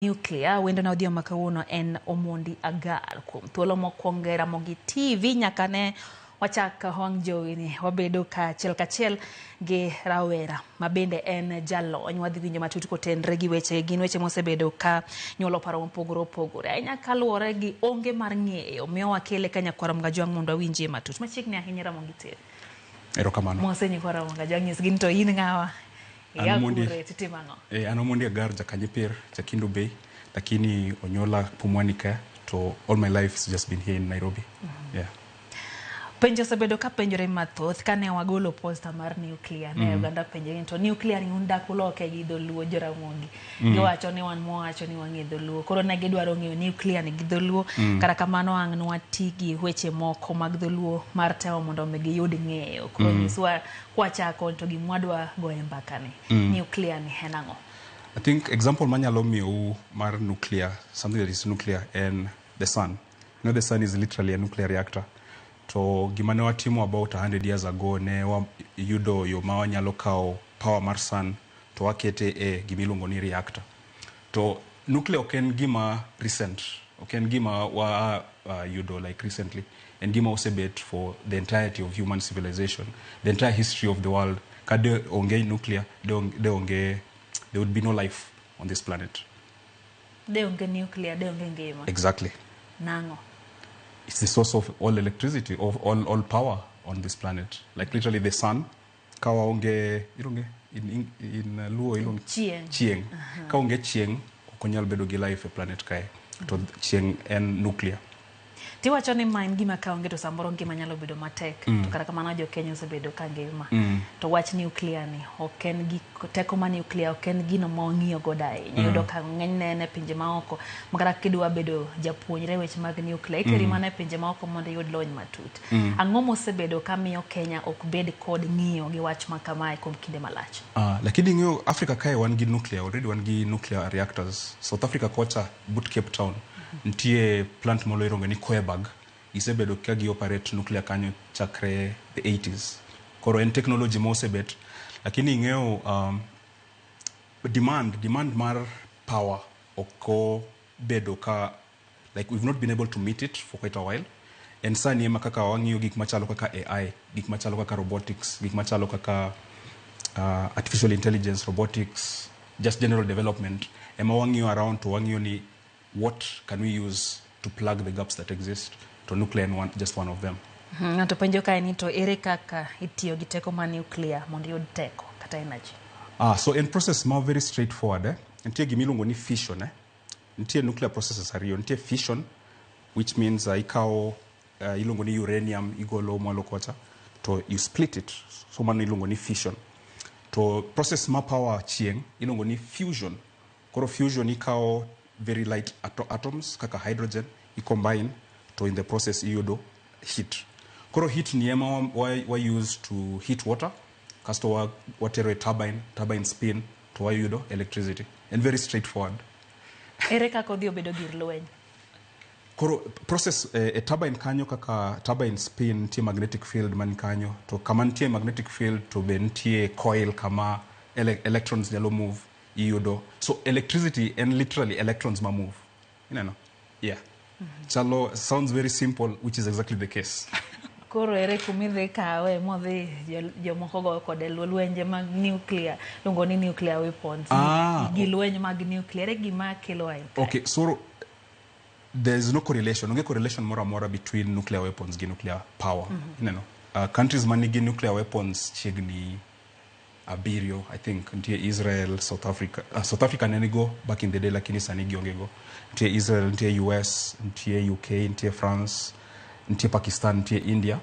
Nuclear wendo na odhiambo ma kawuono en Omondi Agar. Kuom thuolo mokwongo e Ramogi TV nyaka ne wachak wang' jowi ni wabedo kachiel kachiel gi rawera ma bende en jalony. Wadhi winjo matut kotenre gi weche gin weche mosebedo ka nyuolo paro mopogore opogore ahinya kaluwore gi onge mar ng'eyo miyo wakele ka nyakwar Mgajwang' mondo wawinjie matut machiegni ahinya Ramogi TV. Erokamano. Mose nyikwa Ramogi Kajwang' nyisgi ni to in ng'awa? An Iya Omondi, kure titimo ang'o? An Omondi Agar Jakanyipir, Jakindu Bay, lakini onyuola Pumwani ka, to all my life has just been here in Nairobi. Yeah. Penjo osebedo ka penjore mathoth kane wagolo posta mar nuclear ne oganda penjore ni to nuclear ni un dak uloke gi dholuo joramogi. Giwacho ni wan mwawacho ni wang'e dholuo. Koro ne gidwaro ng'eyo nuclear ni gi dholuo. Kata kamano ang' nwati gi weche moko mag dholuo mar temo mondo mi giyud ng'eyo. Koro nyiswa kwachako to gima wadwa goye mbaka ni. Nuclear ni en ang'o? I think example manyalo miyou mar nuclear, something that is nuclear, en the sun. You know, the sun is literally a nuclear reactor. To gima ne watimo about 100 years ago ne wayudo yo ma wanyalo kawo power mar sun to wakete e gima iluongo ni reactor. To nuclear ok en gima recent, ok en gima wa yudo like recently. En gima osebet for the entirety of human civilization, the entire history of the world. Ka de onge nuclear, de onge, there would be no life on this planet. De onge nuclear, de onge ngima. Exactly. Nang'o? It's the source of all electricity, of all power on this planet. Like literally the sun, ka waonge, iluonge, in Luo iluonge? Chieng'. Chieng'. Ka onge chieng', ok onyal bedo gi life e planet kae. To chieng' en nuclear. Tiwacho ni ma en gima ka onge to samoro ngima nyalo bedo matek. To kata kamano jo Kenya osebedo ka ngima. To wach nuclear ni ok en gi teko ma nuclear ok en gino ma wang'iyo godo ahinya. Iyudo ka ng'enyne en e pinje maoko. Ma kata kidwa bedo japuonjre weche mag nuclear, iteri mana e pinje maoko mondo iyud lony matut. Ang'o mosebedo ka miyo Kenya ok bed kod ng'iyo gi wach ma kamae kuom kinde malach? Lakini ing'eyo Africa kae wan gi nuclear, already wan gi nuclear reactors. South Africa kocha but Cape Town nitie plant moro iluongo ni Koeberg. Gisebedo ka gi operate nuclear kanyo chakre the 80s. Koro en technology ma osebet, lakini ing'eyo demand mar power ok obedo ka, like we've not been able to meet it for quite a while. En sani ema kaka wang'iyo gik machalo kaka AI, gik machalo kaka robotics, gik machalo kaka artificial intelligence, robotics, just general development, ema wang'iyo around to wang'iyo ni what can we use to plug the gaps that exist. To nuclear en one, just one of them. Ng'ato penjo kae ni to ere kaka itiyo gi teko mar nuclear mondo iyud teko kata energy? So en process ma very straightforward. Nitie gima iluongo ni fission. Nitie nuclear processes ariyo. Nitie fission, which means ikawo iluongo ni uranium igolo mwalo kocha to you split it, so mano iluongo ni fission. To process ma power chieng' iluongo ni fusion. Koro fusion ikawo very light atoms kaka hydrogen, i combine to in the process iyudo heat. Koro heat ni ema wa use to heat water, kasto watero e turbine, turbine spin to wayudo electricity. And very straightforward. Ere kaka odhi obedo gir lweny? Koro process e turbine kanyo kaka turbine spin nitie magnetic field man kanyo, to kama nitie magnetic field to be nitie coil kama electrons nyalo move iyudo. So electricity en literally electrons ma move. Ineno? Yeah. Chalo sounds very simple, which is exactly the case. Koro ere kumidhi kawe modhi jomoko goyo kode lwenje mag nuclear, iluongo ni nuclear weapons. Gi lweny mag nuclear, ere gima kelo ahinya? Okay, so there is no correlation. Onge correlation moro amora between nuclear weapons gi nuclear power. Ineno? Countries manigi nuclear weapons chiegni abiriyo, I think. Nitie Israel, South Africa. South Africa ne nigo back in the day, lakini sani gionge go. Nitie Israel, nitie US, nitie UK, nitie France, nitie Pakistan, nitie India.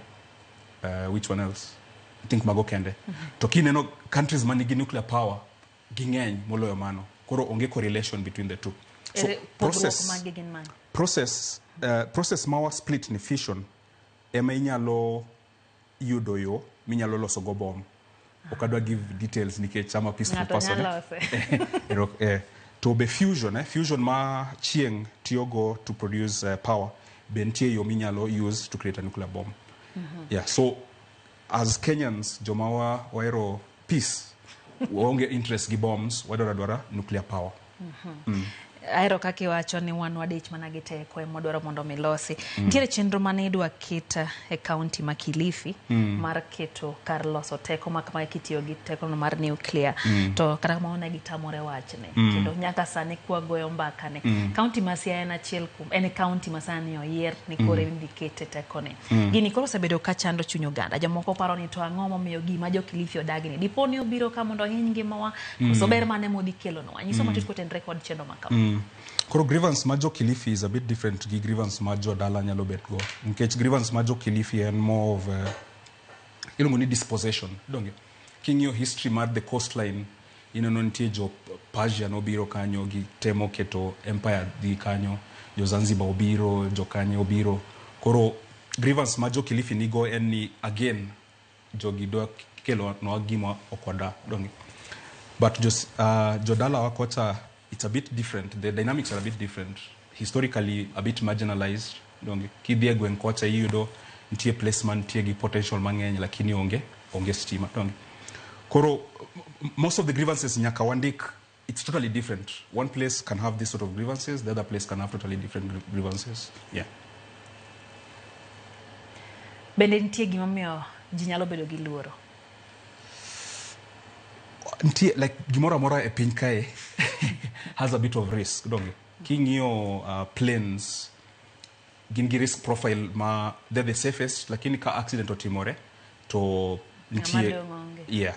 Which one else? I think mago kende. To kineno countries manigi nuclear power, ging'eny moloyo mano. Koro onge correlation between the two. So Ere pogruok magi gin mane? Process ma wa split ni fission ema inyalo yudo yo minyalo loso go bomb. Ok adwa give details nikech I'm a peaceful Ng'ato person. nyalo lose. Ero, to be fusion, fusion ma chieng' tiyogo to produce power, be nitie yo minyalo use to create a nuclear bomb. Yeah, so as Kenyans, joma wa wahero peace, waonge interest gi bombs, wadwaro adwara nuclear power. Ahero kaka iwacho ni wan wadich mana gi teko ema wadwaro mondo mi losi. Nitiere chenro mane idwa ket e kaunti ma Kilifi mar keto kar loso teko ma kama kitiyo gi teko no mar nuclear. To kata kamano ne gitamore wachne. Kendo nyaka sani kwagoyo mbaka ni. Kaunti ma Siaya en achiel kuom en kaunti ma sani oyier ni koro idhi kete teko ni. Gini koro osebedo ka chando chuny oganda. Jomoko paro ni to ang'o momiyo gima jo Kilifi odagi ni. Dipo ni obiro ka mondo ohiny ngimawa, koso ber mane modhi kelonwa. Nyiso matut kotenore kod chenro ma kama. Koro grievance ma jo Kilifi is a bit different gi grievance ma jo dala nyalo bet go. Nikech grievance ma jo Kilifi en more of iluongo ni dispossession. Donge? King'iyo history mar the coastline, ineno nitie jo Persia nobiro kanyo gitemo keto empire dhi kanyo, jo Zanzibar obiro, jo kanye obiro. Koro grievance ma jo Kilifi nigo en ni again jogi dwa kelo nwa gima ok wada. Donge? But jodalawa kocha it's a bit different. The dynamics are a bit different. Historically, a bit marginalized. Donge? Kidhi e gweng' kocha iyudo nitie place mantie gi potential mang'eny lakini onge stima. Donge? Koro most of the grievances nyaka wandik it's totally different. One place can have this sort of grievances, the other place can have totally different grievances. Yeah. Bende nitie gimomiyo ji nyalo bedo gi luoro? Nitie like gimoro amora e piny kae has a bit of risk, donge? King'iyo planes gin gi risk profile ma they're the safest, lakini ka accident otimore to nitie dong' onge. Yeah.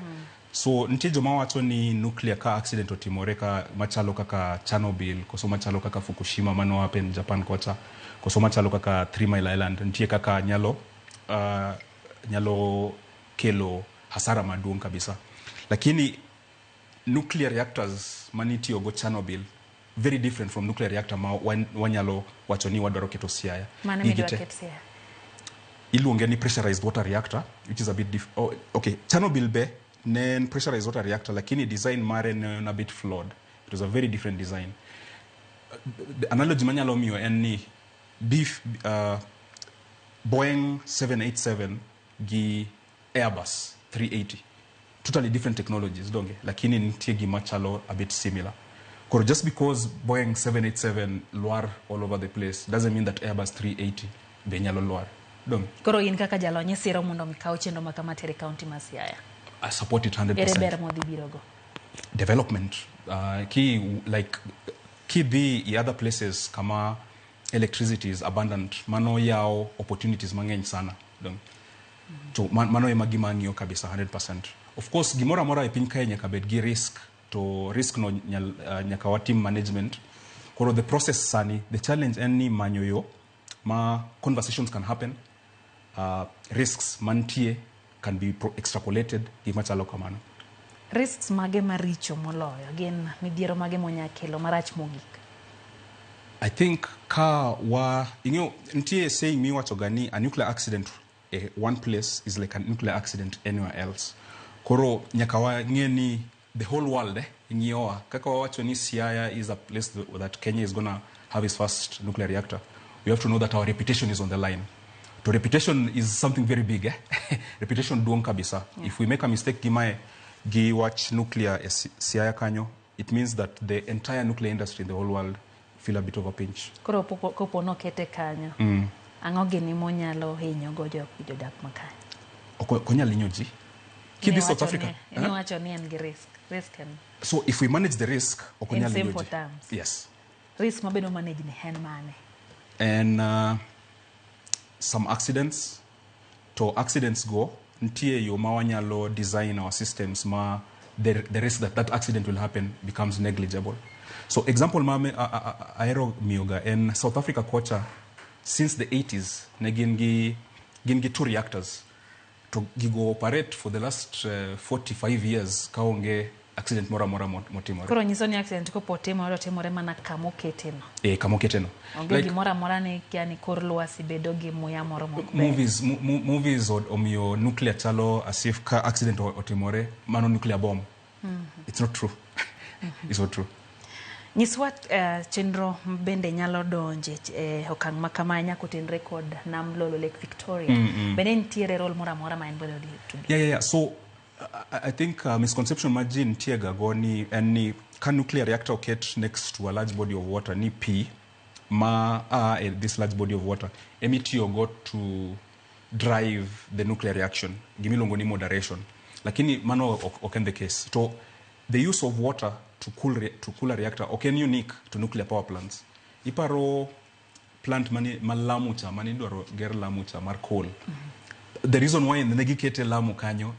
So nitie joma wacho ni nuclear ka accident otimore ka machalo kaka Chernobyl, koso machalo kaka Fukushima mano happen Japan kocha, koso machalo kaka Three Mile Island, nitie kaka nyalo kelo hasara maduong' kabisa. Lakini nuclear reactors manitiyogo Chernobyl very different from nuclear reactor ma wanyalo wacho ni wadwaro keto Siaya. Mane Gigi midwa te. ket Siaya? Iluonge ni pressurized water reactor, which is a bit oh, okay, Chernobyl be ne en pressurized water reactor, lakini design mare ne en a bit flawed. It was a very different design. The analogy manyalo miyo en ni beef, Boeing 787 gi Airbus 380, totally different technologies, donge? Lakini nitie gima chalo a bit similar. Koro just because Boeing 787 lwar all over the place doesn't mean that Airbus 380 be nyalo lwar. Donge? Koro in kaka jalony isiro mondo mi kaw chenro ma kama tere kaunti ma Siaya. I support it 100%. Ere ber modhi birogo? Development. Ki like kidhi i other places kama electricity is abundant, mano yawo opportunities mang'eny sana. Donge? To mano ema gima ang'iyo kabisa 100%. Of course, gimoro amora e piny kae nyaka bed gi risk, to risk no nyaka watim management. Koro the process sani, the challenge en ni manyo yo ma conversations can happen, risks mantie can be extrapolated, gima chalo kamano. Risks mage maricho moloyo gin midhiero mage monya kelo marach mogik? I think ka wa, ing'eyo, nitie saying miwacho ga ni a nuclear accident one place is like a nuclear accident anywhere else. Koro nyaka wang'e ni the whole world ng'iyowa. Kaka wawacho ni Siaya is a place that Kenya is going to have its first nuclear reactor. We have to know that our reputation is on the line. To reputation is something very big. Reputation duong kabisa. If we make a mistake gimae gi wach nuclear e Siaya kanyo, it means that the entire nuclear industry in the whole world feel a bit of a pinch. Koro kopo nokete kanyo, ang'o gini monyalo hinyo go jodak makanyo? Ok onyal hinyo ji. Kidhi South Africa, eh? Niwacho ni en gi risk. Risk en. So if we manage the risk, ok In onyal hinyo simple ji. terms. Yes. Risk mabedo manage ni en mane? En some accidents. To accidents go, nitie yo ma wanyalo design our systems ma the risk that that accident will happen becomes negligible. So example ma ahero miyoga en South Africa kocha since the 80s ne gin gi 2 reactors. To gigo operate for the last 45 years kaonge accident moro amora motimore. Koro nyiso ni accident kopo timore, to timore mana kama oketeno. Kama oketeno. Onge gimoro amora ni kia ni kor lwasi bedo gi muya moro mok ber. Movies omiyo nuclear chalo as if ka accident otimore, mano nuclear bomb. It's not true. It's not true. Nyiswa chenro bende nyalo donje okang' ma kama nyaka otenre kod nam Lolo Lake Victoria. Bende nitiere role moro amora ma en godo to be? Yeah, yeah, yeah. So I think misconception ma ji nitie ga go ni en ni Ka nuclear reactor oket next to a large body of water, ni pi ma a e this large body of water emitiyogo to drive the nuclear reaction, gimiluongo ni moderation. Lakini mano ok en the case. To the use of water to cool a reactor ok en unique to nuclear power plants. Iparo plant mani ma Lamu cha, mani idwaro ger Lamu cha mar coal. The reason why ne gikete Lamu kanyo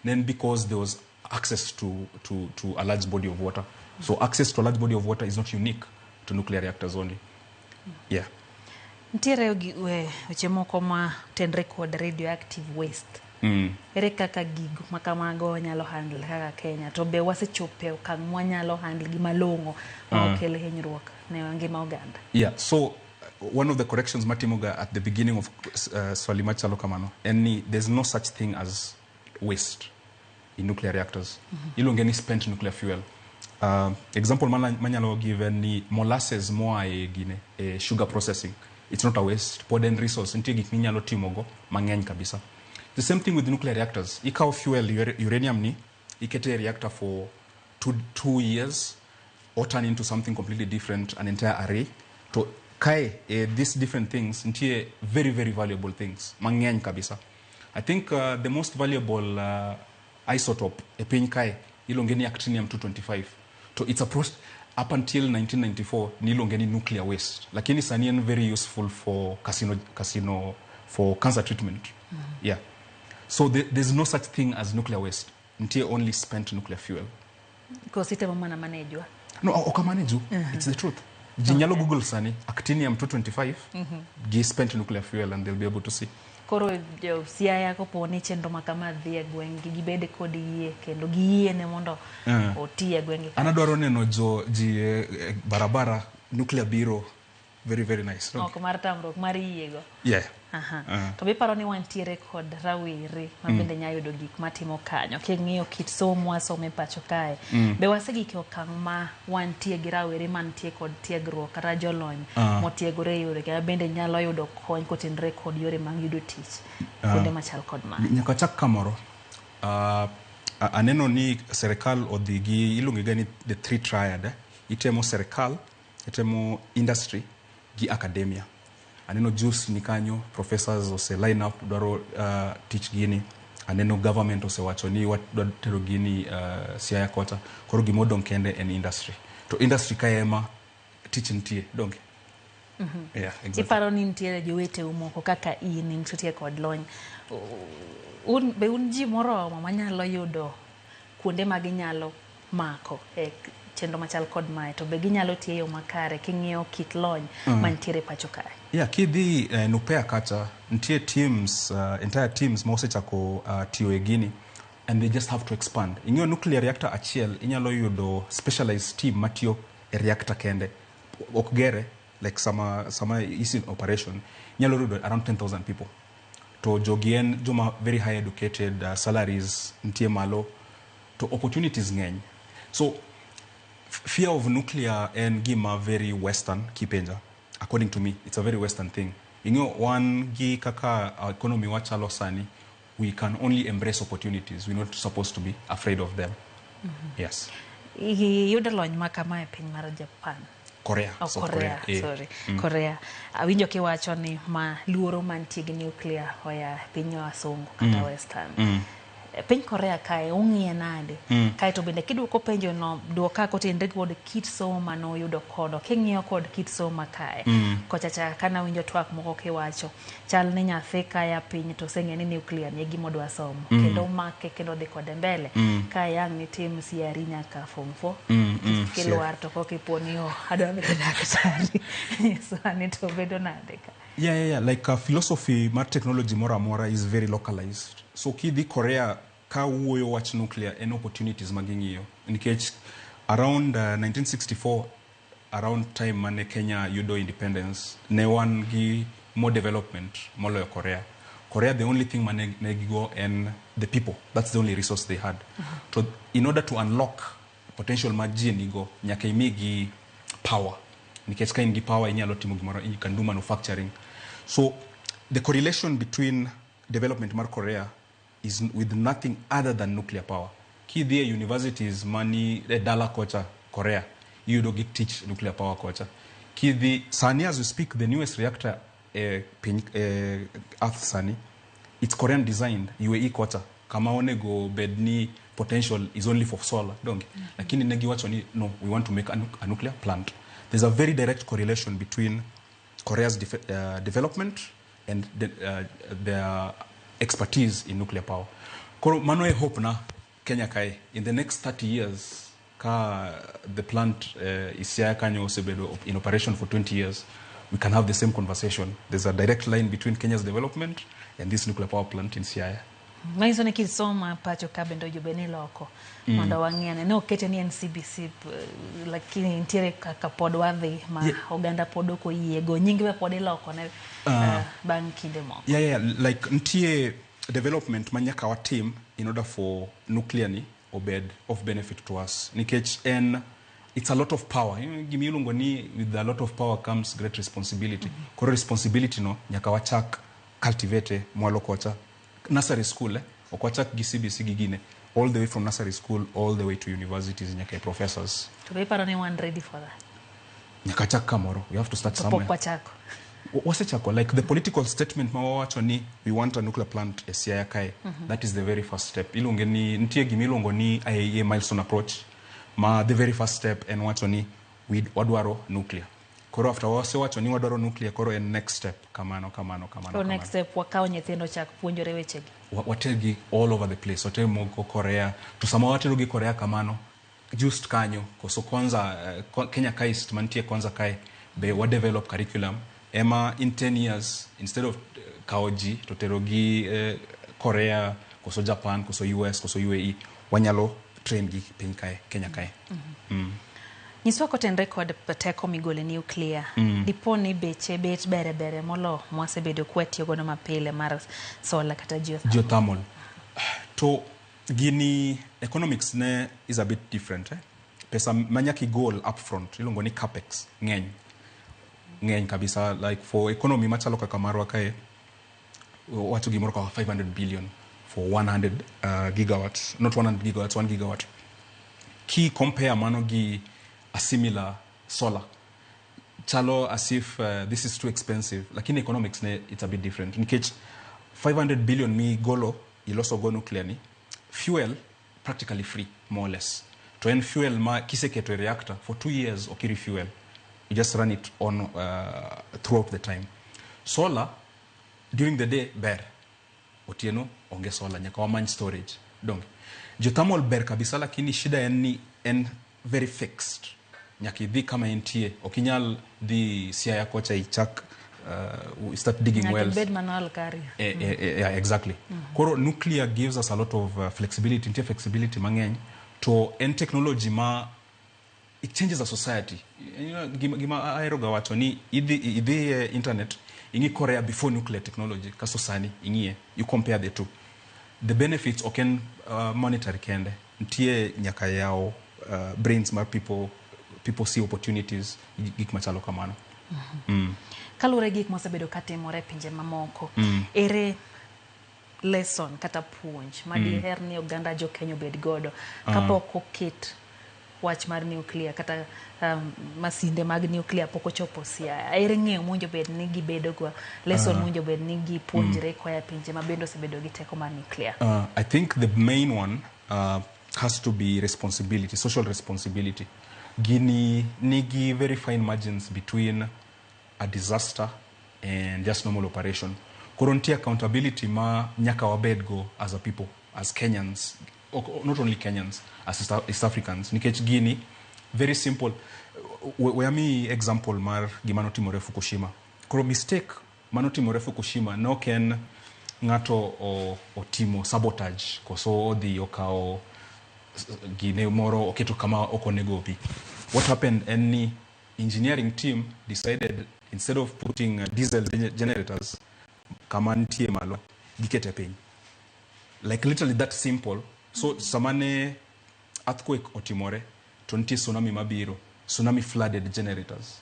then because there was access to a large body of water. So access to a large body of water is not unique to nuclear reactors only. Yeah. Nitiere weche moko ma tenre kod radioactive waste. Ere kaka gigo ma kamago wanyalo handle kaka Kenya, to be wasechopo e okang' mwanyalo handle gi malong'o ma ok kel hinyruok ne ngima oganda? Yeah, so one of the corrections matimoga at the beginning of swali machalo kamano en ni there's no such thing as waste in nuclear reactors. Iluonge ni spent nuclear fuel. Example manyalo give en ni molasses moa e gine, e sugar processing. It's not a waste, pod en resource, nitie gik minyalo timogo mang'eny kabisa. The same thing with nuclear reactors. Ikawo fuel uranium ni, ikete e reactor for 2 years, or turn into something completely different, an entire array. To kae, these different things, nitie very, very valuable things, mang'eny kabisa. I think the most valuable isotope e piny kae, iluonge ni actinium 225. To it's a up until 1994, niluonge ni nuclear waste. Lakini sani en very useful for for cancer treatment. Yeah. So there's no such thing as nuclear waste. Nitie only spent nuclear fuel. Koso itemo mana manejwa? No, ok amaneju. It's the truth. Ji nyalo Google sani actinium 225 gi spent nuclear fuel and they'll be able to see. Koro jo Siaya, kopo ni chenro ma kama dhi e gweng' gi, gibed kod yie kendo giyiene mondo oti e gweng' gi. An adwaro neno jo ji e barabara, nuclear biro, very, very nice. No? Ok mar tamruok mar yiego. Yeah. Aha. To be iparo ni wantiere kod rawere ma bende nya yudo gik matimo kanyo king'iyo kit somo mwasomo e pacho kae, be wasegik e okang' ma wantie gi rawere mantie kod tiegruok kata jolony motiegore e yore kendo bende nyalo yudo kony kotenore kod yore mag yudo tich kuonde machal kod ma? Nyaka chak kamoro. Aneno ni serikal odhi gi iluonge ga ni the three triad. Eh? Itemo serikal, itemo industry gi academia. Aneno JUS ni kanyo, professors ose line up dwaro tich gini. Aneno government osewacho ni wadwa tero gini Siaya kocha. Koro gimodong' kende en industry. To industry kae ema tich nitie, donge? Yeah, exactly. Iparo ni nitiere joweteu moko kaka in nitie kod lony, un be un ji moromo manyalo yudo kuonde ma ginyalo mako e chenro machal kod mae, to be ginyalo tiyo e yo makare king'iyo kit lony mantiere pacho kae? Yeah, kidhi Nupea kacha, nitie teams, entire teams ma osechako tiyo e gini and they just have to expand. Ing'eyo nuclear reactor achiel inyalo yudo specialized team matiyo e reactor kende. Ok gere, like sama is in operation, inyalo yudo around 10,000 people. To jogi en joma very high educated, salaries nitie malo, to opportunities ng'eny. So fear of nuclear en gima very western kipenja. According to me, it's a very western thing. Ing'eyo wan gi kaka our economy wachalo sani, we can only embrace opportunities. We're not supposed to be afraid of them. Yes. Iyudo lony ma kama e piny mar Japan? Korea. Oh, South Korea, Korea. Eh. Sorry. Korea. Awinjo kiwacho ni ma luoro mantie gi nuclear oya piny wasungu kata western. E piny Korea kae ung'iye nade? Kae to bende kiduoko penjo no, duoka kotenre kod kit somo manoyudo kono, king'iyo kod kit somo ma kae. Kocha cha kanawinjo twak moko kiwacho, chal ni nyathi kaya piny to oseng'e ni nuclear ni e gima odwa somo. Kendo omake kendo odhi kode mbele. Kae ang' nitim CRE nyaka form 4. Kilwar to koka ipo ni oh, adwa bedo daktari. Nyisowa ni to bedo nade ka? Yeah. Like philosophy mar technology moro amora is very localized. So kidhi Korea ka wuoyo wach nuclear en opportunities ma ging'iyo. Nikech around 1964, around time mane Kenya yudo independence, ne wan gi more development moloyo Korea. Korea, the only thing mane ne gigo en the people. That's the only resource they had. To in order to unlock potential ma ji nigo, nyaka imigi power. Nikech ka in gi power inyalo timo gimoro, you can do manufacturing. So the correlation between development mar Korea is with nothing other than nuclear power. Kidhi e universities mani e dala kocha, Korea. Korea, iyudo gi tich nuclear power kocha. Kidhi sani, as we speak, the newest reactor piny earth sani, it's Korean designed, UAE kocha, kama onego bed ni potential is only for solar, donge? Lakini ne giwacho ni no, we want to make a nuclear plant. There's a very direct correlation between Korea's development and their expertise in nuclear power. Koro mano e hope na Kenya kae in the next 30 years, ka the plant Siaya kanyo osebedo in operation for 20 years, we can have the same conversation. There's a direct line between Kenya's development and this nuclear power plant in Siaya. Manyiso ni kisoma pacho ka bende onego bed ni iloko mondo wang'e ne okete ni en CBC, lakini nitiere kaka pod wadhi ma oganda pod ok oyiego nying be pod iloko ne bang' kinde moko. Yeah, like nitie development ma nyaka watim in order for nuclear ni obed of benefit to us, nikech en it's a lot of power. Gima iluongo ni with a lot of power comes great responsibility. Koro responsibility no nyaka wachak cultivate mwalo kocha nursery school, eh? Ok wachak gi CBC gi gine, all the way from nursery school all the way to universities nyaka e professors. To be iparo ni wan ready for that? Nyaka chak kamoro. We have to start To pok somewhere. Wachako. Wasechako. Like the political statement ma wawacho ni we want a nuclear plant e Siaya kae, that is the very first step. Iluonge ni nitie gima iluongo ni IAEA milestone approach, ma the very first step en wacho ni we wadwaro nuclear. Koro after wasewacho ni wadwaro nuclear, koro en next step kamano kamano kamano. Koro Kamano. Next step wakaw nyithindo chak puonjore wechegi. Watergi all over the place, water moko Korea. To sama waterogi Korea kamano, just kanyo koso kwanza Kenya KAIST mantie kwanza kae be wa develop curriculum ema in 10 years, instead of kawo ji to terogi Korea koso Japan koso US koso UAE, wanyalo train gi piny kae, Kenya kae. Nyiswa kotenre kod teko migolo e nuclear, dipo ni beche bet bere bere molo mwasebedo kwatiyo godo mapile mar solar kata geothermal? Geothermal to gini economics ne is a bit different, eh? Pesa ma nyaka igol upfront iluongo ni capex ng'eny ng'eny kabisa. Like for economy machalo kaka marwa kae, wacho gimoro kaka 500 billion for 100 gigawatts, not 100 gigawatts, 1 gigawatt. Ki compare mano gi a similar solar, chalo as if this is too expensive, lakini economics ne it's a bit different, nikech 500 billion mi golo iloso go nuclear ni, fuel practically free more or less. To en fuel ma kiseketo e reactor for 2 years ok refuel, you just run it on throughout the time. Solar during the day ber, otieno onge solar, nyaka wamany storage, donge? Geothermal ber kabisa, lakini shida en ni en very fixed, nyaka idhi kama entie, ok inyal dhi Siaya kocha ichak start digging Nyaka wells. Ibed manual carrier. Yeah, exactly. Koro nuclear gives us a lot of flexibility. Nitie flexibility mang'eny, to en technology ma it changes a society. Gima ahero ga wacho ni idhi e internet, ing'i Korea before nuclear technology kaso sani ing'iye, you compare the two, the benefits ok en monetary kende, nitie nyaka yawo brains mar people. People see opportunities, gik machalo kamano. Kaluwore gi gik mosebedo katimore e pinje mamoko, ere lesson kata puonj ma diher ni oganda jo Kenya obed godo kapok oket wach mar nuclear kata masinde mag nuclear pok ochopo Siaya? Ere ng'eyo mowinjo bed ni gibedo go, lesson mowinjo bed ni gipuonjre koa e pinje ma bende osebedo gi teko mar nuclear? I think the main one has to be responsibility, social responsibility. Gini nigi very fine margins between a disaster and just normal operation. Koro nitie accountability ma nyaka wabed go as a people, as Kenyans, not only Kenyans, as East Africans. Nikech gini, very simple. We amiyi example mar gima notimore Fukushima. Koro mistake manotimore Fukushima ne ok en ng'ato otimo sabotage koso odhi okawo gine moro oketo kama ok onego obi. What happened en ni engineering team decided instead of putting diesel generators kama nitie malo, gikete piny. Like literally that simple. So sama ne earthquake otimore to nitie tsunami mabiro, tsunami flooded generators.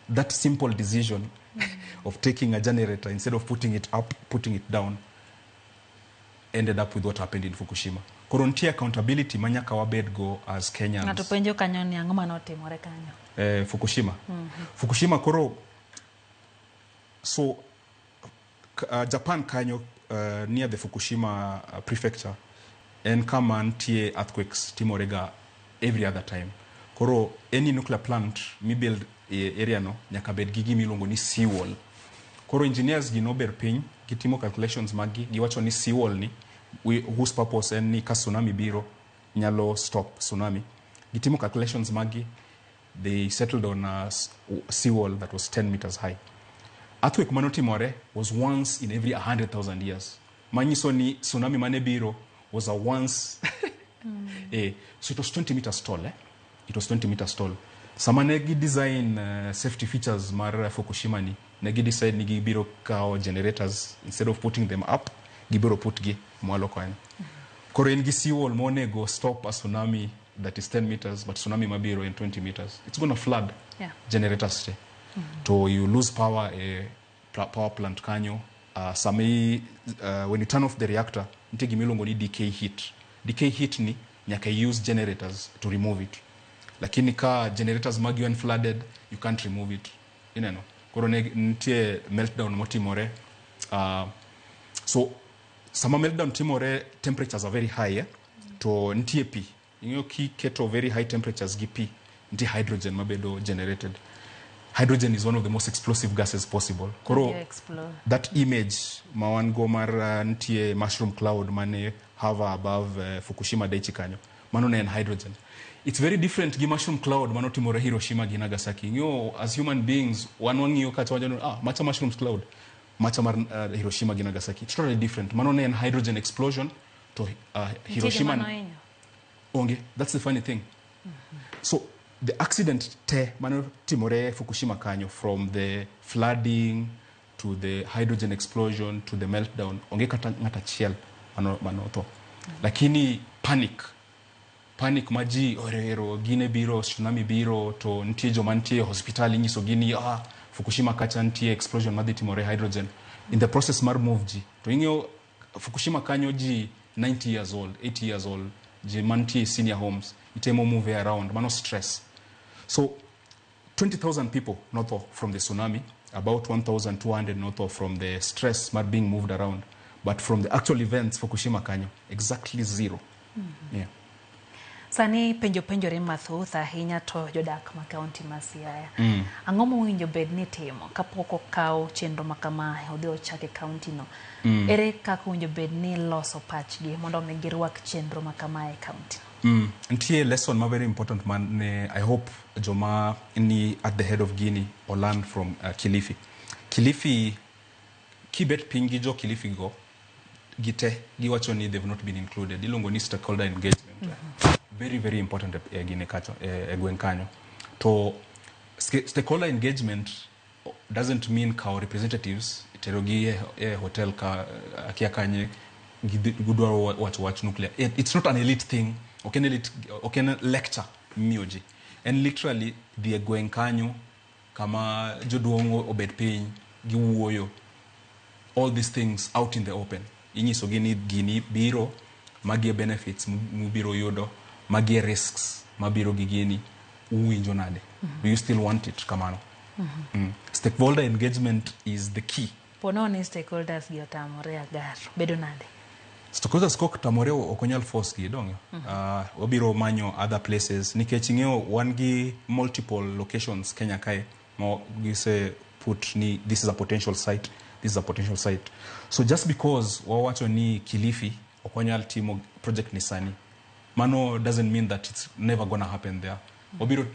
That simple decision of taking a generator instead of putting it up, putting it down. Ended up with what happened in Fukushima. Koro nitie accountability ma nyaka wabed go as Kenyans. Ng'ato penjo kanyo ni ang'o manotimore kanyo? Fukushima. Fukushima koro, so Japan kanyo, near the Fukushima prefecture, en kama nitie earthquakes timorega every other time. Koro any nuclear plant mibuild e area no nyaka bed gi gima iluongo ni seawall. Koro engineers gi nober piny, gitimo calculations maggi, giwacho ni seawall ni whose purpose en ni ka tsunami biro nyalo stop tsunami. Gitimo calculations maggi, they settled on a seawall that was 10 meters high. Earthquake manotimore was once in every 100,000 years. Manyiso ni tsunami mane biro was a once. So it was 20 meters tall. Eh? It was 20 meters tall. Sama ne gi design safety features mar Fukushima ni, ne gi decide ni gibiro kawo generators, instead of putting them up, gibiro put gi mwalo kanyo. Koro en gi seawall monego stop a tsunami that is 10 meters, but tsunami mabiro in 20 meters. It's gonna flood generators te. To you lose power e power plant kanyo. When you turn off the reactor, nitie gima iluongo ni decay heat. Decay heat ni nyaka use generators to remove it. Lakini ka generators magi wan flooded, you can't remove it. Ineno? Koro ne nitie meltdown motimore. So sama meltdown timore, temperatures are very high, eh? To nitie pi. Ing'eyo kiketo very high temperatures gi pi, nitie hydrogen mabedo generated. Hydrogen is one of the most explosive gases possible. Koro Odhi explode. That image ma wan go mar nitie mushroom cloud mane hover above Fukushima Daiichi kanyo, mano ne en hydrogen. It's very different gi mushroom cloud manotimore Hiroshima gi Nagasaki. Ing'eyo as human beings, wan wang'iyo kacha wacho ni, "Ah, macha mushroom cloud, macha mar Hiroshima gi Nagasaki." It's totally different. Mano ne en hydrogen explosion to Nitie Hiroshima joma nohinyo. Onge. That's the funny thing. So the accident te manotimore Fukushima kanyo, from the flooding to the hydrogen explosion to the meltdown, onge kata ng'at achiel mano otho. Lakini panic ma ji ohero gine biro, tsunami biro, to nitie joma nitie e hospital inyisogi ni, "Ah, Fukushima kacha nitie explosion madhi timore, hydrogen." In the process mar move ji, to ing'eyo Fukushima kanyo ji 90 years old, 80 years old, ji mantie senior homes, itemo move around, mano stress. So 20,000 people notho from the tsunami, about 1,200 notho from the stress mar being moved around. But from the actual events Fukushima kanyo, exactly zero. Yeah. Sani penjo penjore mathoth ahinya to jodak ma kaunti ma Siaya. Ang'o mowinjo bed ni timo kapok okaw chenro ma kamae odhi ochak e kaunti no? Ere kaka owinjo bed ni loso pachgi mondo mi girwak chenro ma kamae e kaunti no? Nitie lesson ma very important man ne I hope joma ni at the head of Guinea or learn from Kilifi. Kilifi, kibet piny gi jo Kilifi go, gite giwacho ni they've not been included. Iluongo ni stakeholder engagement. Very, very important e gine kacho, e gweng' kanyo. To stakeholder engagement doesn't mean kawo representatives terogi e hotel ka akia kanye gidwaro wacho wach nuclear. It's not an elite thing. Ok en elite, ok en lecture miyo ji. En literally dhi e gweng' kanyo kama joduong' obet piny giwuoyo all these things out in the open. Inyisogi ni gini biro, magi e benefits mubiro yudo, magi e risks mabiro gi gini, uwinjo nade? Do you still want it kamano? Stakeholder engagement is the key. Pono ni stakeholders gi otamore agar, bedo nade? Stakeholders kok tamore, ok onyal force gi donge. Wabiro manyo other places nikech ing'eyo wan gi multiple locations Kenya kae ma gise put ni this is a potential site, this is a potential site. So just because wawacho ni Kilifi ok wanyal timo project ni sani, mano doesn't mean that it's never gonna happen there. Wabiro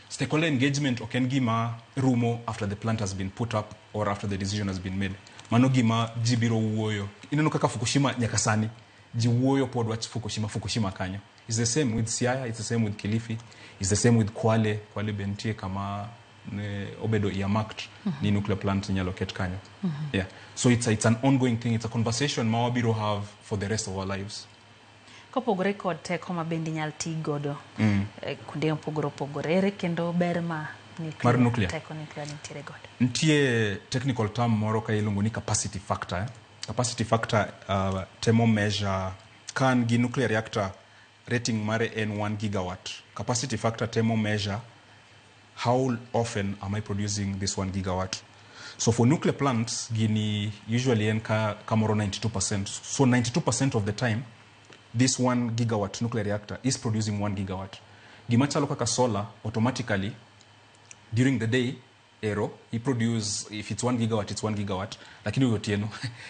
stakeholder engagement ok en gima rumo after the plant has been put up or after the decision has been made. Mano gima ji biro wuoyo. Ineno kaka Fukushima nyaka sani ji wuoyo pod wach Fukushima, Fukushima kanyo. It's the same with Siaya, it's the same with Kilifi, it's the same with Kwale. Kwale be nitie kama ne obedo earmarked ni nuclear plant inyalo ket kanyo. Yeah. So it's an ongoing thing, it's a conversation ma wabiro have for the rest of our lives. Kopogore kod teko ma bende inyal ti godo kuonde mopogore opogore, ere kendo ber ma nuclear, Mar nuclear? Teko nuclear nitiere godo? Nitie technical term moro ka iluongo ni capacity factor. Eh? Capacity factor temo measure ka an gi nuclear reactor rating mare en 1 gigawatt. Capacity factor temo measure how often am I producing this 1 gigawatt. So for nuclear plants, gini usually en ka kamoro 92%. So 92% of the time, this 1 gigawatt nuclear reactor is producing 1 gigawatt. Gima chalo kaka solar, automatically, during the day, ero, he produce, if it's 1 gigawatt, it's 1 gigawatt. Lakini otieno,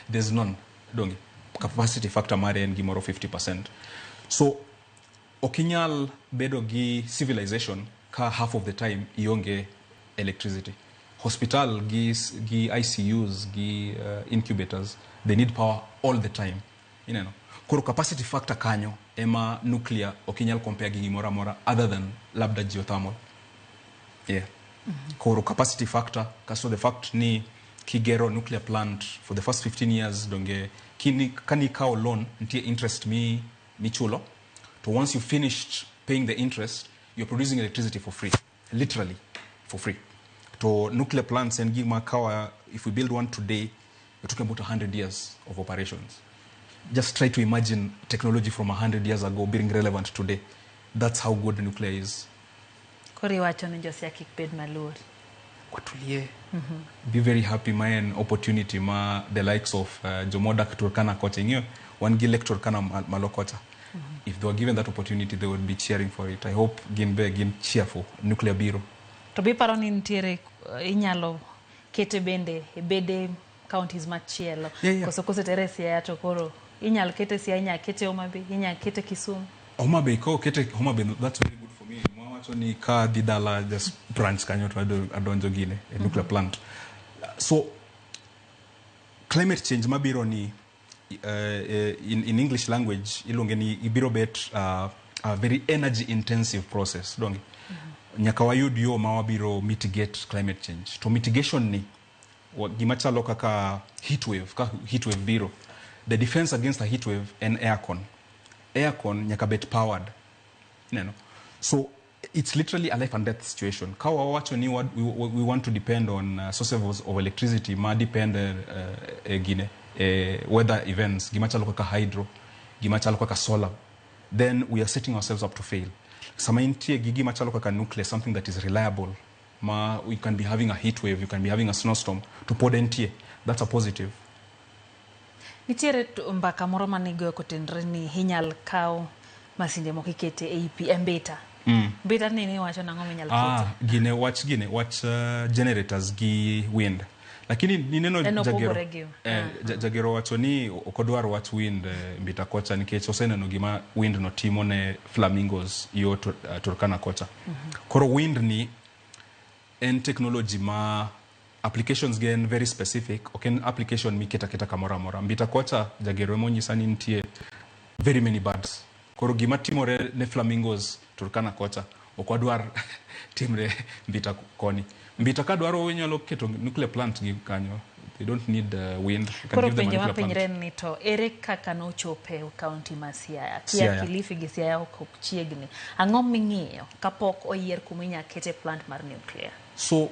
there's none. Donge. Capacity factor mare en gimoro 50%. So, okinyal bedo gi civilization ka half of the time ionge electricity. Hospital gi ICUs, gi incubators, they need power all the time. Ineno. Koro capacity factor kanyo ema nuclear okinyal compare gi gimoro amora other than labda geothermal. Yeah. Koro capacity factor, kaso the fact ni kigero nuclear plant for the first 15 years donge kini kani kawo loan nitie interest mi michulo. To once you finished paying the interest, you're producing electricity for free, literally for free. To nuclear plants and gima kawa, if we build one today, we're talking about 100 years of operations. Just try to imagine technology from 100 years ago being relevant today. That's how good nuclear is. Koro iwacho ni Josia kik bed maluor. Watulie. Be very happy ma en opportunity ma the likes of jomodak Turkana kocha ing'eyo wan gi Lake Turkana malo kocha. If they were given that opportunity, they would be cheering for it. I hope gin be gin cheerful nuclear biro. To be paro ni nitiere inyalo kete bende e bede counties machielo. Yeah. Koso kosetere Siaya to koro inyalo kete Siaya, inyalo kete Homa Bay, inyalo kete Kisumu. Homa Bay ko kete Homa Bay, that's very good for me. Mwawacho ni ka dhi dala just branch kanyo to adonjo gine e nuclear plant. So climate change mabiro ni in English language iluonge ni ibiro bet a very energy intensive process donge. Nyaka wayud yo ma wabiro mitigate climate change. To mitigation ni gima chalo kaka heat wave, ka heat wave biro, the defense against a heat wave en aircon. Aircon nyaka bet powered. Ineno? So it's literally a life and death situation. Ka wawacho ni we want to depend on sources of electricity ma depend e gine weather events, gima chalo kaka hydro, gima chalo kaka solar, then we are setting ourselves up to fail. Sama intie gi gima chalo kaka nuclear, something that is reliable, ma we can be having a heat wave, you can be having a snowstorm, to pod entie, that's a positive. Nitiere mbaka moro manigoyo kotenore ni inyal kaw masinde moko ikete e pi e mbita. Mbita ni niwacho nang'o minyal kete? Gine wach generators gi wind. Lakini nineno Jagero, Jagero wacho ni ok odwar wach wind mbita kocha nikech oseneno gima wind no timo ne flamingos yo Turkana kocha. Koro wind ni en technology ma applications gen very specific, ok en application miketa keta kamoro amora. Mbita kocha Jagero emonyisa ni nitie very many birds. Koro gima timore ne flamingos Turkana kocha ok wadwar timre mbita koni. Mbita ka dwaro inyalo keto nuclear plant gi kanyo. They don't need wind. You can Koro give them a penjo nuclear plant. mapenjre ni to ere kaka nochope e county ma Siaya? Kia Siaya. Kilifi gi Siaya ok chiegni. Ang'o ming'iyo kapok oyier kuma inyalo kete plant mar nuclear? So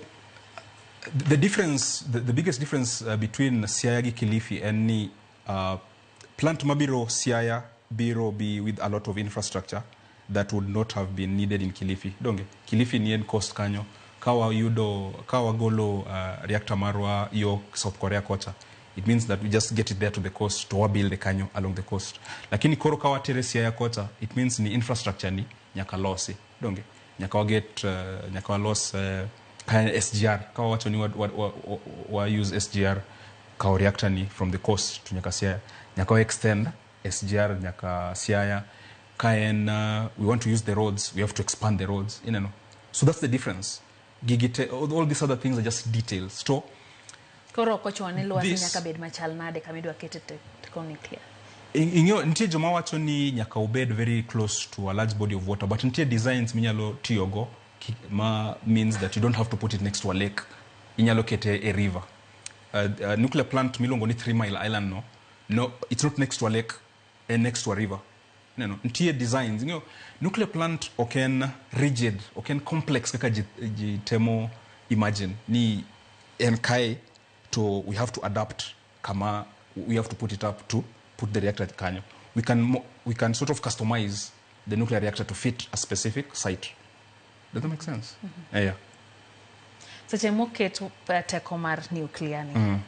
the difference, the biggest difference between Siaya gi Kilifi en ni plant mabiro Siaya biro be with a lot of infrastructure that would not have been needed in Kilifi. Donge Kilifi ni en coast kanyo. Ka wayudo, ka wagolo reactor marwa yo South Korea kocha, it means that we just get it there to the coast to wabuild kanyo along the coast. Lakini koro ka watere Siaya kocha, it means ni infrastructure ni nyaka losi. Donge nyaka waget nyaka walos ka SGR. Ka wawacho ni wa use SGR ka reactor ni from the coast to nyaka Siaya, nyaka wa extend SGR nyaka Siaya. Ka en we want to use the roads, we have to expand the roads, you know. So that's the difference. Gigite, all these other things are just details. So koro ok ochuno ni lwasi This nyaka bed machal nade kama idwa kete teko nuclear. Ing'eyo nitie joma wacho ni nyaka obed very close to a large body of water, but nitie designs minyalo tiyogo ma means that you don't have to put it next to a lake. Inyalo kete e river. Nuclear plant miluongo ni 3 Mile Island no, it's not next to a lake, and next to a river. No, nitie designs. Ing'eyo, nuclear plant ok en rigid, ok en complex kaka ji temo imagine ni en kae to we have to adapt kama We have to put it up to put the reactor kanyo. We can sort of customize the nuclear reactor to fit a specific site. Does that make sense? Yeah. Seche moket teko mar nuclear ni,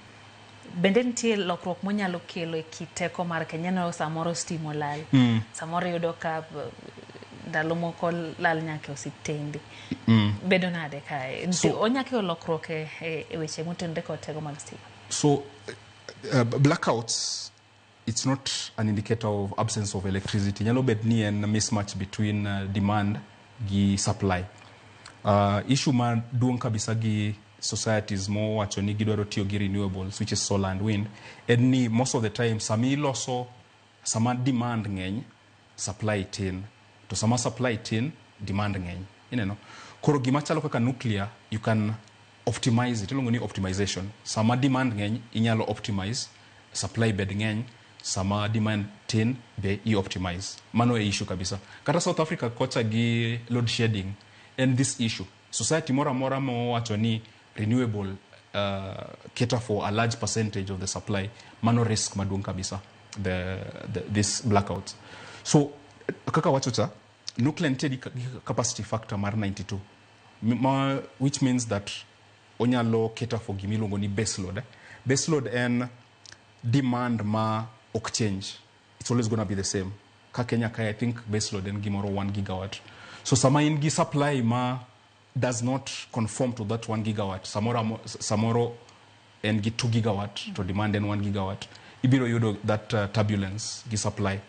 bende nitie lokruok monyalo kelo e kit teko mar Kenya? Ineno samoro stima olal, samoro iyudo ka ndalo moko lal nyaka e osiptende. Bedo nade kae? Onya kelo lokruok e weche motenore kod teko mag stima? So blackouts, it's not an indicator of absence of electricity. Nyalo bet ni en mismatch between demand gi supply. Issue maduong' kabisa gi societies mowacho ni gidwaro tiyo gi renewables, which is solar and wind, en ni most of the time sami iloso, sama demand ng'eny, supply tin, to sama supply tin, demand ng'eny. Ineno koro gima chalo kaka nuclear, you can optimize it. Iluongo ni optimization. Sama demand ng'eny, inyalo optimize supply bed ng'eny. Sama demand tin be i optimize. Mano e issue kabisa. Kata South Africa kocha gi load shedding en this issue. Society moro amora mowacho ni renewable cater for a large percentage of the supply, mano risk maduong' kabisa, this blackouts. So kaka wacho cha, nuclear nitie gi capacity factor mar 92, which means that onyalo cater for gimiluongo ni base load, eh? Base load en demand ma ok change. It's always going to be the same. Ka Kenya kae, I think base load en gimoro 1 gigawatt. So sama in gi supply ma does not conform to that 1 gigawatt, samoro en gi 2 gigawatt to demand en 1 gigawatt, ibiro yudo that turbulence gi supply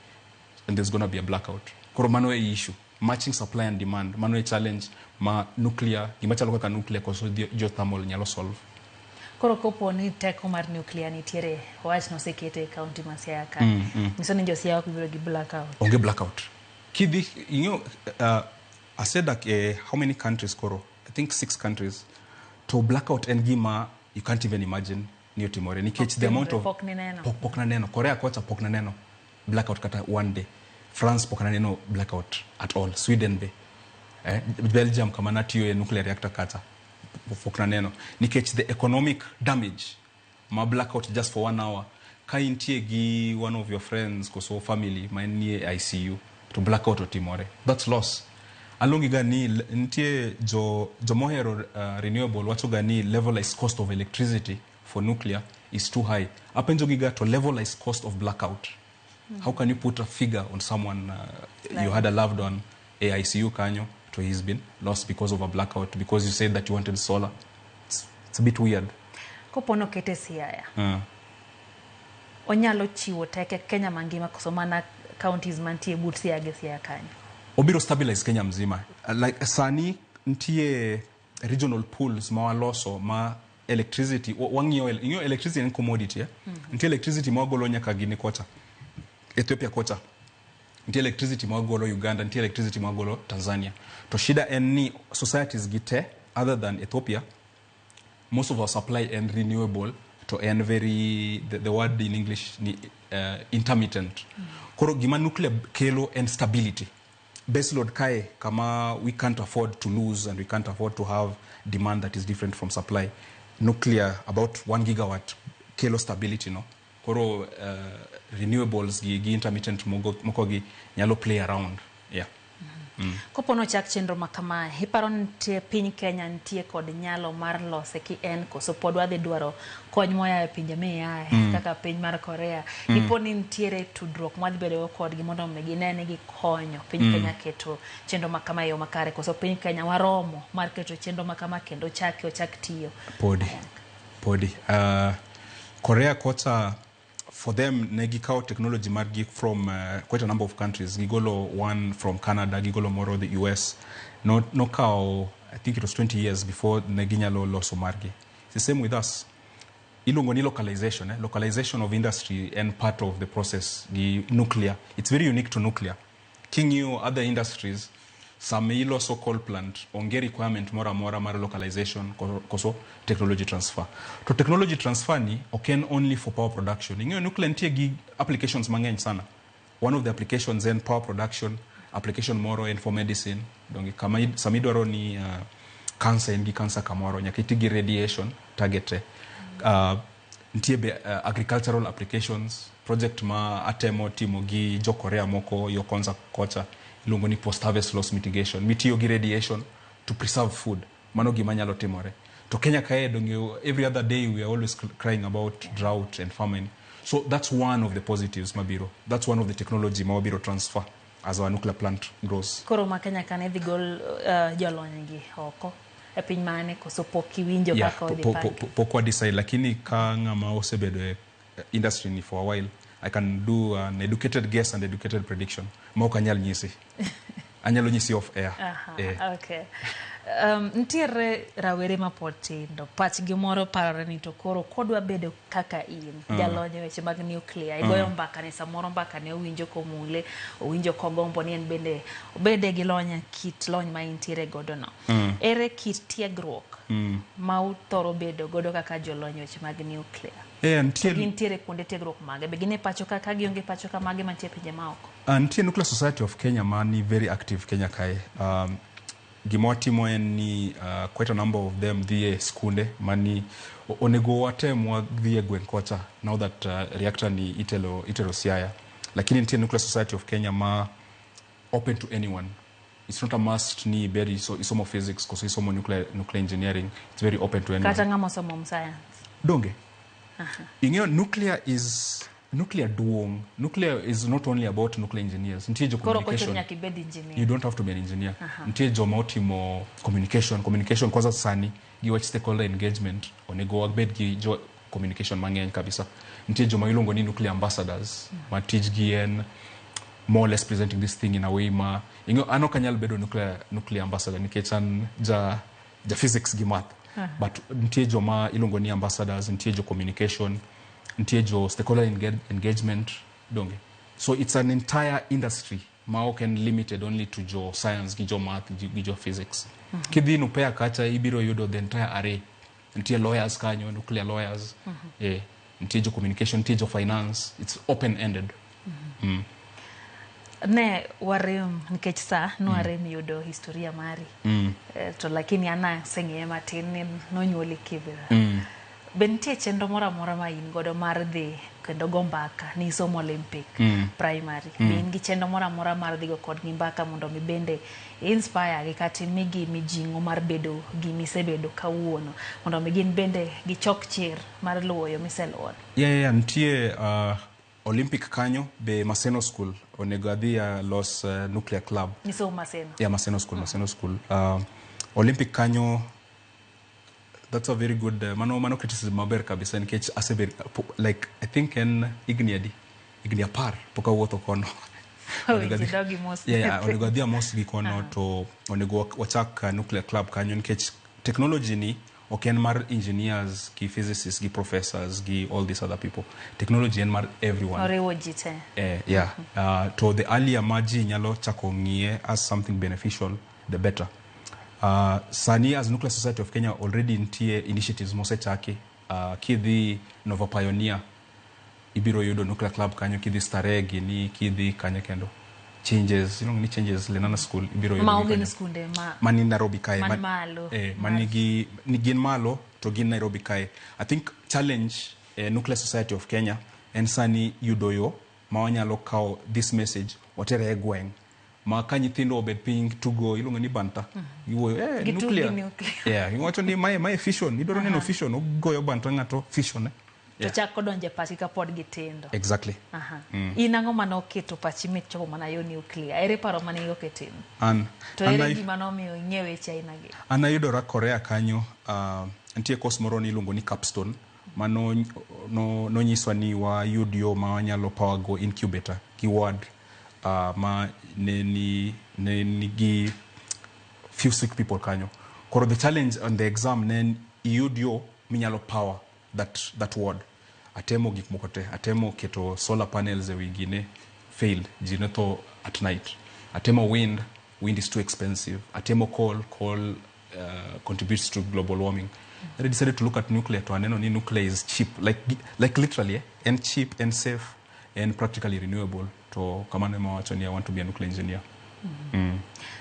and there's going to be a blackout. Koro mano e issue, matching supply and demand. Mano e challenge ma nuclear, gima chalo kaka nuclear koso geothermal nyalo solve. Koro kopo ni teko mar nuclear nitiere, wach nosekete e kaunti ma Siaya ka, nyiso ni jo Siaya ok biro gi blackout? Onge blackout. Kidhi ing'eyo, asedak e how many countries koro? I think six countries. To blackout en gima you can't even imagine ni otimore, nikech the amount of Pok nineno? Pok naneno. Korea kocha pok naneno blackout kata one day. France pok naneno blackout at all. Sweden be, Belgium kama natiyo e nuclear reactor kacha pok naneno, nikech the economic damage ma blackout just for one hour, ka intie gi one of your friends koso family ma nie ICU to blackout otimore, that's loss. Aluongi ga ni nitie jo jomohero renewable wacho ga ni levelized cost of electricity for nuclear is too high. Apenjo gi ga, to levelized cost of blackout, how can you put a figure on someone, you had a loved one e ICU kanyo to he's been lost because of a blackout because you said that you wanted solar? It's a bit weird. Kopo nokete Siaya, onyalo chiwo teke Kenya mangima koso mana counties mantie but Siaya gi Siaya kanyo? Obiro stabilize Kenya mzima. Like sani nitie regional pools ma waloso ma electricity wang'iyo ing'eyo electricity en commodity, eh? Nitie electricity ma wagolo nyaka gini kocha, Ethiopia kocha, nitie electricity ma wagolo Uganda, nitie electricity ma wagolo Tanzania. To shida en ni societies gi te, other than Ethiopia, most of our supply en renewable to en very, the word in English ni intermittent. Koro gima nuclear kelo en stability. Baseload kae kama we can't afford to lose and we can't afford to have demand that is different from supply, nuclear about 1 gigawatt kelo stability no. Koro renewables gi intermittent moko gi nyalo play around, yeah. Kopo nochak chenro ma kamae, iparo ni nitie piny Kenya nitie kod nyalo mar lose ki en, koso pod wadhi dwaro kony moa e pinje miaye kaka piny mar Korea? Ipo ni nitiere tudruok mwadhi bedogo kodgi mondo mi gine ni gikonyo piny Kenya keto chenro ma kama e yo makare, koso piny Kenya waromo mar keto chenro ma kama kendo chake ochak tiyo? Podi Korea kocha, for them ne gikawo technology margi from quite a number of countries. Gigolo one from Canada, gigolo moro the US. No, nokawo, I think it was 20 years before ne ginyalo loso margi. It's the same with us. Iluongo ni localization, eh? Localization of industry en part of the process gi nuclear. It's very unique to nuclear. King'iyo other industries, sama iloso coal plant, onge requirement moro amora mar localization koso technology transfer. To technology transfer ni ok en only for power production. Ing'eyo nuclear nitie gi applications mang'eny sana. One of the applications en power production. Application moro en for medicine. Donge kama sama idwaro ni cancer, en gi cancer kamoro, nyaka iti gi radiation target. Nitie be agricultural applications project ma atemo timo gi jo Korea moko yo Konza kocha, iluongo ni post harvest loss mitigation, mitiyo gi radiation to preserve food. Mano gima nyalo timore. To Kenya kae donge every other day we are always crying about drought and famine. So that's one of the positives mabiro. That's one of the technology ma wabiro transfer as our nuclear plant grows. Koro ma Kenya ka ne dhi gol jolony gi oko e piny mane, koso pok iwinjo kaka odhi pangi? Pok wa decide, lakini ka ng'ama osebedo e industry ni for a while, I can do an educated guess and educated prediction ma ok anyal nyisi. Anyalo nyisi off air. Okay. Nitiere rawere mapod tindo, pachgi moro parore ni to koro kodwa bedo kaka in, jalony e weche mag nuclear, igoyo mbaka ni samoro mbaka ne owinjo komule, owinjo kogombo ni en bende obede gi lony, kit lony ma intiere godo no. Ere kit tiegruok ma uthoro bedo godo kaka jolony e weche mag nuclear? Nitie. Gintiere kuonde tiegruok mage? Be gin e pacho ka, ka gionge pacho ka, mage mantie e pinje maoko? Nitie Nuclear Society of Kenya ma ni very active Kenya kae. Gima watimo en ni quite a number of them dhi e skunde mani onego watem wadhi e gweng' kocha now that reactor ni itero Siaya. Lakini nitie Nuclear Society of Kenya ma open to anyone. It's not a must ni ibed isomo physics koso isomo nuclear engineering. It's very open to anyone. Kata ng'ama osomo science? Donge. Ing'eyo nuclear duong'. Nuclear is not only about nuclear engineers. Nitie jo Koro kochuno communication. nyaka ibed engineer. You don't have to be an engineer. Nitie joma otimo communication. Communication kwanza sani gi wach stakeholder engagement onego wabed gi jo communication mang'eny kabisa. Nitie joma iluongo ni nuclear ambassadors ma tijgi en more or less presenting this thing in a way ma ing'eyo an ok anyal bedo nuclear ambassador nikech an ja physics gi math. But nitie joma iluongo ni ambassadors, nitie jo communication, nitie jo stakeholder engagement, donge. So it's an entire industry ma ok en limited only to jo science gi jo math gi jo physics. Kidhi Nupea kacha ibiro yudo the entire array. Nitie lawyers kanyo, nuclear lawyers. Nitie jo communication, nitie jo finance. It's open-ended. Ne warem nikech sa nwarem yudo historia mari. To lakini an aseng'eye matin ni nonyuoli Kibera. Be nitie chenro moro amora ma in godo mar dhi kendo go mbaka ni isomo Olympic Primary? Be in gi chenro moro amora mar dhi go kodgi mbaka mondo mi bende inspire gi kata imigi mijing'o mar bedo gimisebedo kawuono, mondo mi gin bende gichok chir mar luwo yo miseluwo? Yeah, nitie Olympic kanyo be Maseno School onego adhi los nuclear club. Nisomo Maseno? Yeah, Maseno School, Maseno School. Olympic kanyo, that's a very good mano criticism maber kabisa nikech asebet like I think en higni adi? Higni 10 pok awuotho kono. Onego idog imos. Yeah, onego adhi amos gi kono to onego wachak nuclear club kanyo nikech technology ni ok en mar engineers gi physicists gi professors gi all these other people. Technology en mar everyone. Oriwo ji te. Yeah. To the earlier ma ji nyalo chako ng'iye as something beneficial, the better. Sani as Nuclear Society of Kenya already nitie initiatives mosechaki. Kidhi Nova Pioneer ibiro yudo nuclear club kanyo, kidhi Starehe gini, kidhi kanye kendo. Changes, ni Changes Lenana School ibiro yudo Ma gi gin kanyo. skunde ma Mani Nairobi kae. Man malo. Manigi, ni gin malo to gin Nairobi kae. I think challenge Nuclear Society of Kenya en sani yudo yo ma wanyalo kawo this message watere e gweng'. Ma ka nyithindo obed piny tugo iluongo ni banta. Giwuoyo, Gitug nuclear. gi nuclear. Yeah, giwacho ni mae fission, idwaro neno fission, ogoyo banta ng'ato fission. To chako donjo e pachgi kapod gitindo. Exactly. In ang'o mane oketo pachi michopo mana yo nuclear? Ere paro mane igo kitin? An, To an ere gima nomiyo ing'e weche aina gi? An ayudora Korea kanyo, nitie course moro niluongo ni capstone, ma nonyiswa ni wayud yo ma wanyalo power go incubator gi ward ma ne nigi few sick people kanyo. Koro the challenge on the exam ne en iyud yo minyalo power that ward. Atemo gik moko te, atemo keto solar panels e wi gine, failed, ji ne tho at night. Atemo wind, wind is too expensive. Atemo coal, coal contributes to global warming. Then I decided to look at nuclear to aneno ni nuclear is cheap, like literally, and cheap and safe and practically renewable. To kamano ema wacho ni I want to be a nuclear engineer.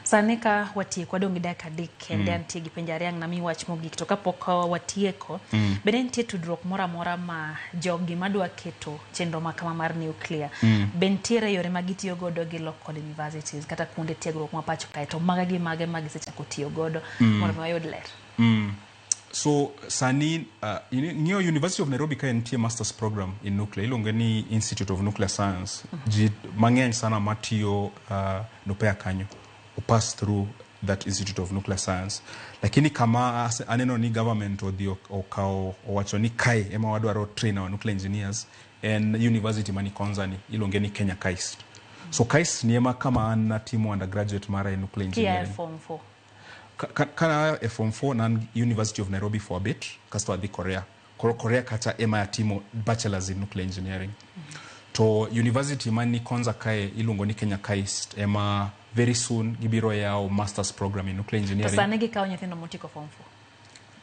Sani ka watieko, wadong' gi dakika 3 kende, antie gi penjo ariyo, ang' namiyi wach mogik. To kapok watieko, bende nitie tudruok moro amora ma jogi madwa keto chenro ma kama mar nuclear, be nitiere yore ma gitiyo godo gi local universities kata kuonde tiegruok ma pacho kae, to mage gi mage ma gisechako tiyo godo mondo mi wayud ler? So sani ng'iyo University of Nairobi ka nitie masters program in nuclear, iluonge ni Institute of Nuclear Science. Ji mang'eny sana matiyo NUPEA kanyo pass through that Institute of Nuclear Science. Lakini kama aneno ni government odhi okawo owacho ni kae ema wadwaro train our nuclear engineers en university mani Konza ni, iluonge ni Kenya KAIST. So KAIST ni ema kama an natimo undergraduate mara e nuclear Kia e engineering. Form 4. Kana e form 4 nan University of Nairobi for a bit, kasto adhi Korea. Koro Korea kata ema atimo bachelors in nuclear engineering. To university mani Konza kae iluongo ni Kenya KAIST ema very soon gibiro yawo masters program in nuclear To engineering. sani gikawo nyithindo motieko form 4?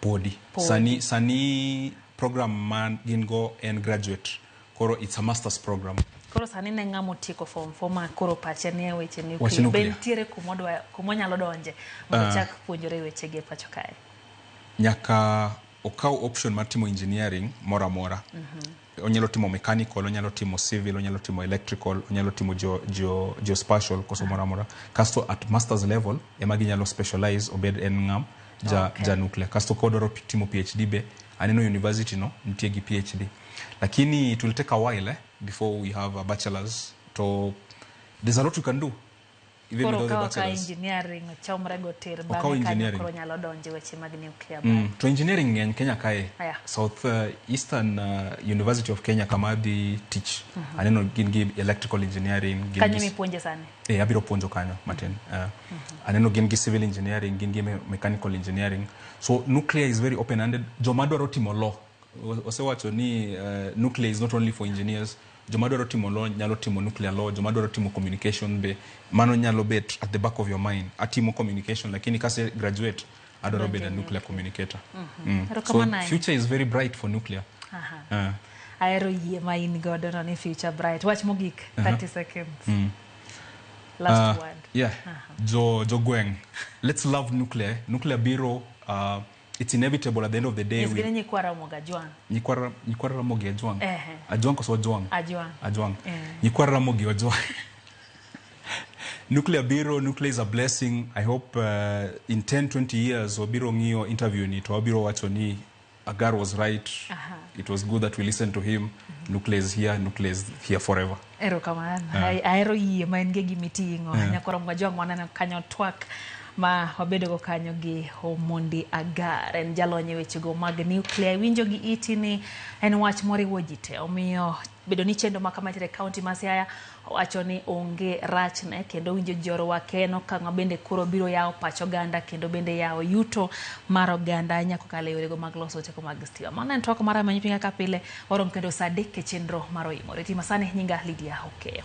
Podi. Podi. Sani program ma gin go en graduate. Koro it's a masters program. Koro sani ne ng'ama otieko form 4 ma koro pache nie weche Weche nuclear, be nuclear. nitiere kumonyalo donje mondo ochak puonjore wechegi e pacho kae? Nyaka okaw option mar timo engineering moro amora. Onyalo timo mechanical, onyalo timo civil, onyalo timo electrical, onyalo timo geospatial koso moro amora. Kasto at masters level ema ginyalo specialize obed en ng'am ja, ja nuclear. Kasto kodwaro timo PhD be aneno university no nitie gi PhD. Lakini it will take a while before we have a bachelor's. To there's a lot you can do even Koro without the okawo ka bachelor's. engineering ochomre go tir, Okaw bang'e kanyo engineering. koro nyalo donje weche mag nuclear. To engineering ng'eny Kenya kae. Aya. South Eastern University of Kenya kama adhi tich. Aneno gin gi electrical engineering, gin Kanyo gi mipuonje sani? Abiro puonjo kanyo matin. Aneno gin gi civil engineering, gin gi mechanical engineering. So nuclear is very open-ended. Joma dwaro timo law, osewacho ni nuclear is not only for engineers. Joma dwaro timo law nyalo timo nuclear law, joma dwaro timo communication be mano nyalo bet at the back of your mind. Atimo communication, lakini kase graduate adwaro bedo a nuclear communicator. So Erokamano ahinya. future is very bright for nuclear. Aha. Ahero yie ma in godo no ni future bright. Wach mogik, 30 seconds. Last word. Yeah. Jo gweng. Let's love nuclear. Nuclear biro, it's inevitable at the end of the day. Nyisgi ni nyikwa Ramogi Ajwang'. Nyikwa Ramogi Ajwang'. Ehe. Ajwang' koso Ojwang'? Ajwang'. Ajwang'. Eh. Nyikwa Ramogi Ojwang'. Nuclear biro, nuclear is a blessing. I hope in 10, 20 years, wabiro ng'iyo interview ni to wabiro wacho ni Agar was right. Aha. It was good that we listened to him. Nuclear is here, nuclear is here forever. Erokamano. Ahero yie ma en gi gimiting'o. Nyakwa Ramogi Ajwang' waneno kanyo twak ma wabedogo kanyo gi Omondi Agar, en jalony e wechego mag nuclear. Iwinjo gi iti ni en wach moriwo ji te, omiyo bedo ni chenro ma kama nitiere e kaunti ma Siaya, owacho ni onge rachne, kendo winjo ji orwake en okang' ma bende koro biro yawo pach oganda kendo bende yawo yuto mar oganda ahinya kokalo e yorego mag loso teko mag stima. Mano en twak mar Amany Piny kaka pile, warom kendo saa 3 e chenro mar Oimore. Tima sani nyinga Lydia Okeyo.